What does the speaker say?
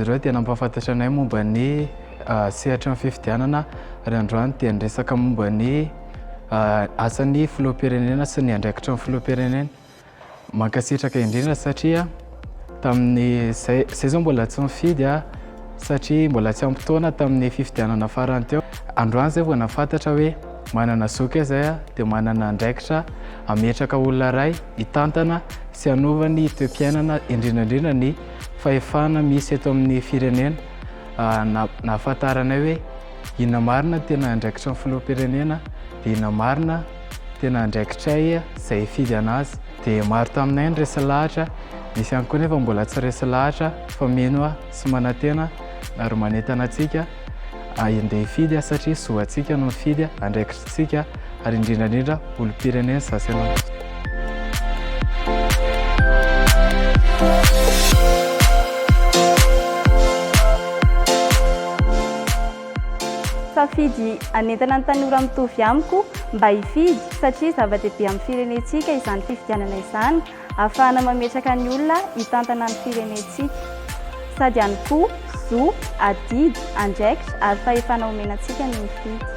ireo dia nampahafantatra anay momba ny sehatry ny fifidianana ary androany dia niresaka momba ny asan'ny filoham-pirenena sy ny andraikitry ny filoham-pirenena. Mankasitraka indrindra satria tamin'ny zay zay zao mbola tsy nifidy a satria mbola tsy ampy taona tamin'ny fifidianana farany teo. Androany zay vao nahafantatra hoe manana zoky zay a dia manana andraikitra hametraka olona iray hitantana sy hanova ny toe-piainana indrindra indrindra ny fahefana misy eto amin'ny firenena. Nahafantaranay hoe inona marina ny tena andraikitry ny filoham-pirenena dia inona marina tena andraikitray izay hifidy anazy. Dia maro taminay ny resy lahatra, misy ihany koa nefa mbola tsy resy lahatra fa mino aho sy manantena ary manentana antsika handeha hifidy satria zo antsika no mifidy, andraikitritsika ary indrindra indrindra olom-pirenena izaho sy ianao. Safidy hanentana ny tanora mitovy amiko mba hifidy satria zava-dehibe amin'ny firenentsika izany fifidianana izany ahafahana mametraka ny olona hitantana ny firenentsika. Sady ihany koa zo, adidy, andraikitra ary fahefana omena antsika ny mifidy.